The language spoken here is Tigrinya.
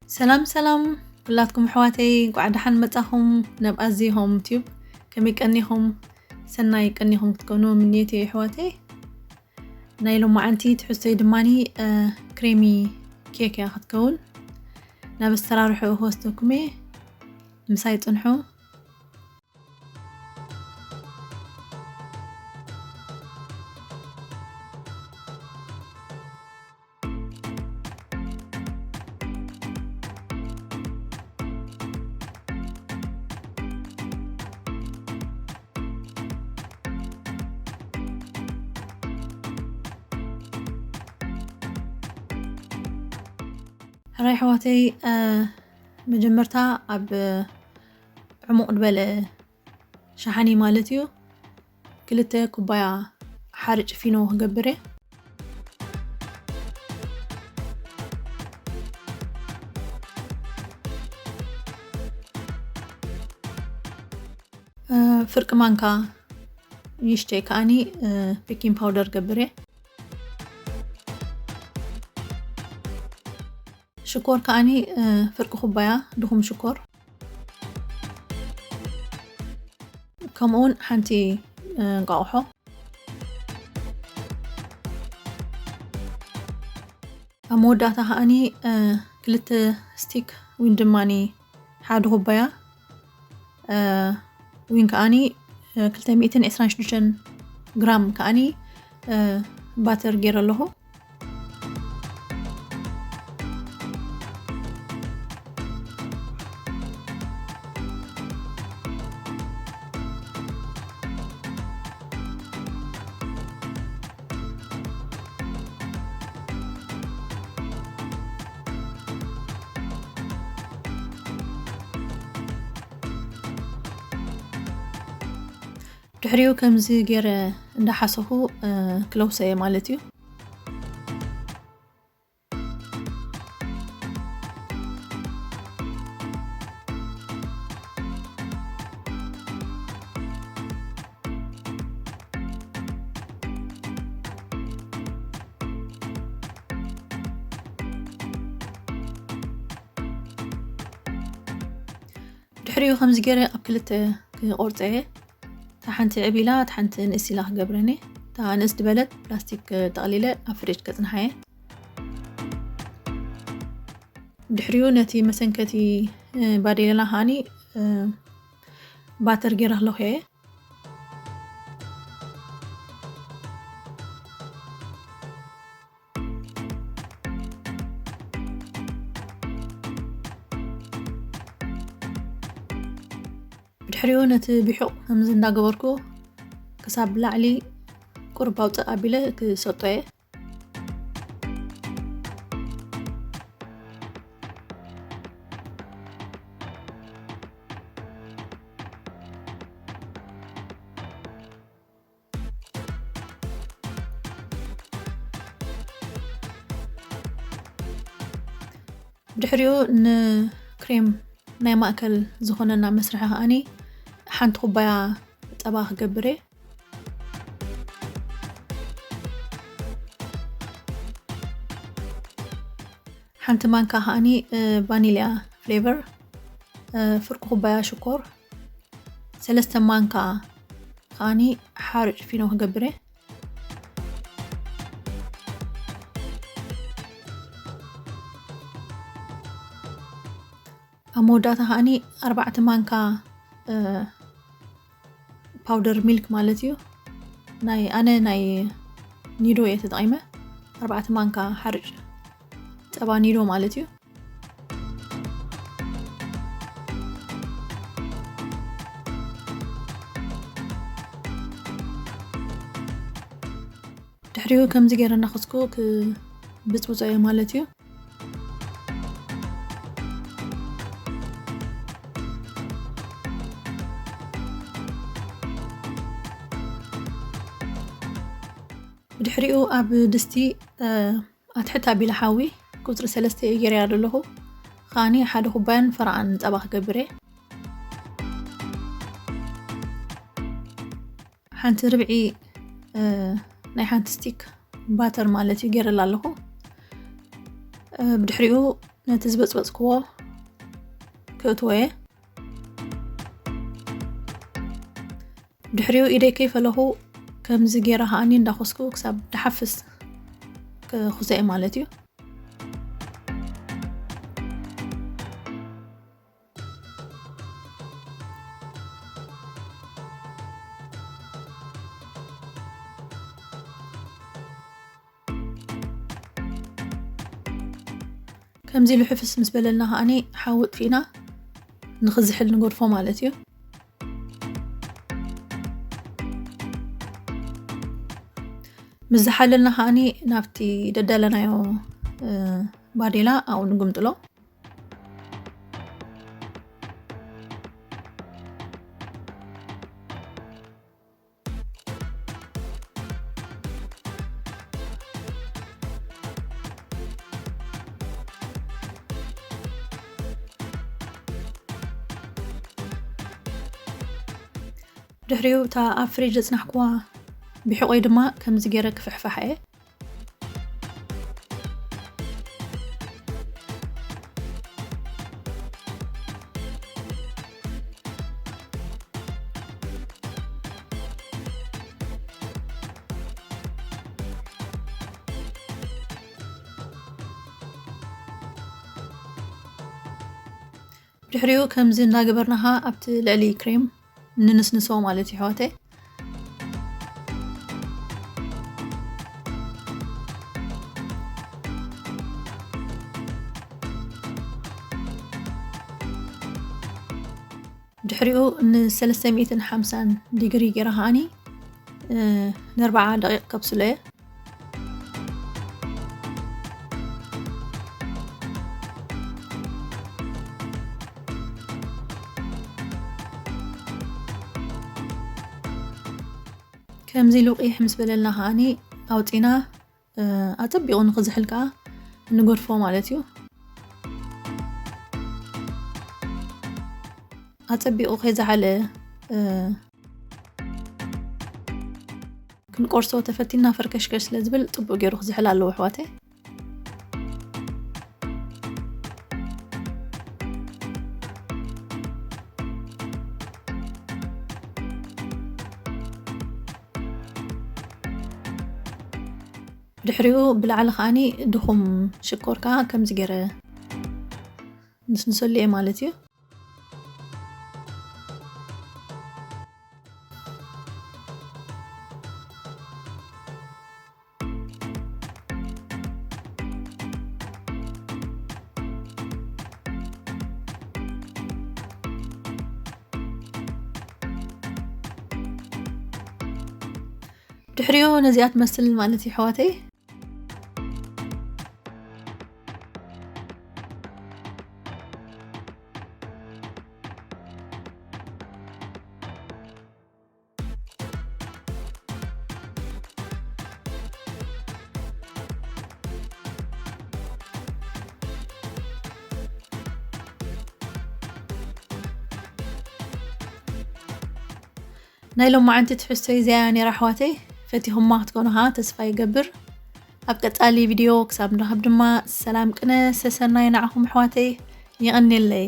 ሰላም ሰላም ኩላትኩም ኣሕዋተይ፣ እንኳዕ ደሓን መጻኹም ናብ ኣዚ ሆም ቲዩብ። ከመይ ቀኒኹም? ሰናይ ቀኒኹም ክትኮኑ ምንየት እየ ኣሕዋተይ። ናይ ሎማዓንቲ ትሕዝቶይ ድማኒ፣ እ፣ ክሬሚ ኬክ እያ ክትከውን። ናብ ኣሰራርሕኡ ክወስደኩም እየ። ምሳይ ጽንሑ። ሕራይ ኣሕዋተይ፣ እ፣ መጀመርታ ኣብ ዕሙቕ ዝበለ ሸሓኒ ማለት እዩ፣ ክልተ ኩባያ ሓርጭ ፊኖ ክገብር እየ። እ፣ ፍርቂ ማንካ ይሽተ ከኣኒ፣ እ፣ ቤኪንግ ፓውደር ገብር እየ። ሽኮር ከኣኒ፣ እ፣ ፍርቂ ኩባያ ድኹም ሽኮር። ከምኡውን ሓንቲ፣ እ፣ እንቋቑሖ። ኣብ መወዳእታ ከኣኒ፣ እ፣ ክልተ ስቲክ ዊን ድማኒ ሓደ ኩባያ፣ እ፣ ዊን ከኣኒ፣ እ፣ ክልተ ሚእትን ዕስራን ሽዱሽተን ግራም ከኣኒ፣ እ፣ ባተር ገይረ ኣለኹ። ድሕሪኡ ከምዚ ገይረ እንዳሓሰኹ፣ እ፣ ክለውሰ እየ ማለት እዩ። ድሕሪኡ ከምዚ ገይረ ኣብ ክልተ ክቆርጸ እየ። እታ ሓንቲ ዕቢላ፣ እታ ሓንቲ ንእስ ኢላ ክገብረኒ። እታ ንእስ ዝበለት ፕላስቲክ ጠቕሊለ ኣብ ፍሪጅ ከጽንሓ እየ። ድሕሪኡ ነቲ መሰንከቲ፣ እ፣ ባዴለና ከኣኒ፣ እ፣ ባተር ገይረ ክለኽዮ እየ። ብድሕሪኡ ነቲ ቢሑቕ ከምዚ እንዳገበርኩ ክሳብ ብላዕሊ ቁሩብ ኣውፅእ ኣቢለ ክሰጦ እየ። ብድሕሪኡ ንክሬም ናይ ማእከል ዝኾነና መስርሒ ከኣኒ ሓንቲ ኩባያ ጸባ ክገብር እየ። ሓንቲ ማንካ ከኣኒ፣ እ፣ ቫኒልያ ፍሌቨር፣ እ፣ ፍርቂ ኩባያ ሽኮር፣ ሰለስተ ማንካ ከኣኒ ሓርጭ ፊኖ ክገብር እየ። ኣብ መወዳእታ ከኣኒ ኣርባዕተ ማንካ፣ እ፣ ፓውደር ሚልክ ማለት እዩ። ናይ፣ ኣነ ናይ ኒዶ እየ ተጠቒመ። ኣርባዕተ ማንካ ሓርጭ ጸባ ኒዶ ማለት እዩ። ድሕሪኡ ከምዚ ገይረ እናኸስኩ ክብጽብጾ እየ ማለት እዩ። ብድሕሪኡ ኣብ ድስቲ፣ እ፣ ኣትሕት ኣቢለ ሓዊ ቁጽሪ ሰለስተ እየ ገይረያ ዘለኹ። ከኣኒ ሓደ ኩባያን ፈረቓን ጸባ ክገብር እየ። ሓንቲ ርብዒ፣ እ፣ ናይ ሓንቲ ስቲክ ባተር ማለት እዩ ገይረላ ኣለኹ። እ፣ ብድሕሪኡ ነቲ ዝበጽበጽክዎ ክእትዎ እየ። ድሕሪኡ ኢደይ ከይፈለኹ ከምዚ ገይረ ከኣኒ እንዳኾስኩ ክሳብ ድሓፍስ ክኹሰ እየ ማለት እዩ። ከምዚ ኢሉ ሕፍስ ምስ በለልና ከኣኒ ሓዊ ጥፊእና ንኽዝሕል ንገድፎ ማለት እዩ። ምስ ዝሓለልና ከኣኒ ናብቲ ደዳለናዮ፣ እ፣ ባዴላ ኣብኡ ንግምጥሎ። ድሕሪኡ እታ ኣብ ፍሪጅ ዘጽናሕኩዋ ብሕቆይ ድማ ከምዚ ገይረ ክፍሕፋሓ እየ። ድሕሪኡ ከምዚ እናገበርናኻ ኣብቲ ልዕሊ ክሬም ንንስንሶ ማለት እዩ፣ ኣሕዋተይ። ድሕሪኡ ን ሰለስተ ሚእትን ሓምሳን ዲግሪ ገይረ ከኣኒ፣ እ፣ ንኣርብዓ ደቂቕ ከብስሎ እየ። ከምዚ ኢሉ ቅይሕ ምስ በለልና ከኣኒ ኣውፂና፣ እ፣ ኣፀቢቑ ንኽዝሕል ከኣ ንገድፎ ማለት እዩ። ኣፀቢቑ ከይዘሓለ፣ እ፣ ክንቆርሶ ተፈቲና ፈርከሽከሽ ስለ ዝብል ጽቡቅ ገይሩ ክዝሕል ኣለዎ ኣሕዋተይ። ድሕሪኡ ብላዕሊ ከኣኒ ድኹም ሽኮር ከኣ ከምዚ ገይረ ንስንሰሉ እየ ማለት እዩ። ድሕሪኡ ነዚኣ ትመስል ማለት እዩ ኣሕዋተይ። ናይ ሎማዓንቲ ትሕዝቶይ እዚኣ ነይራ ኣሕዋተይ፣ ፈቲኹማ ክትኮኑ ከዓ ተስፋ ይገብር። ኣብ ቀጻሊ ቪድዮ ክሳብ ንራኸብ ድማ ሰላም ቅነ ሰሰናይ ንዓኹም ኣሕዋተይ፣ የቐንየለይ።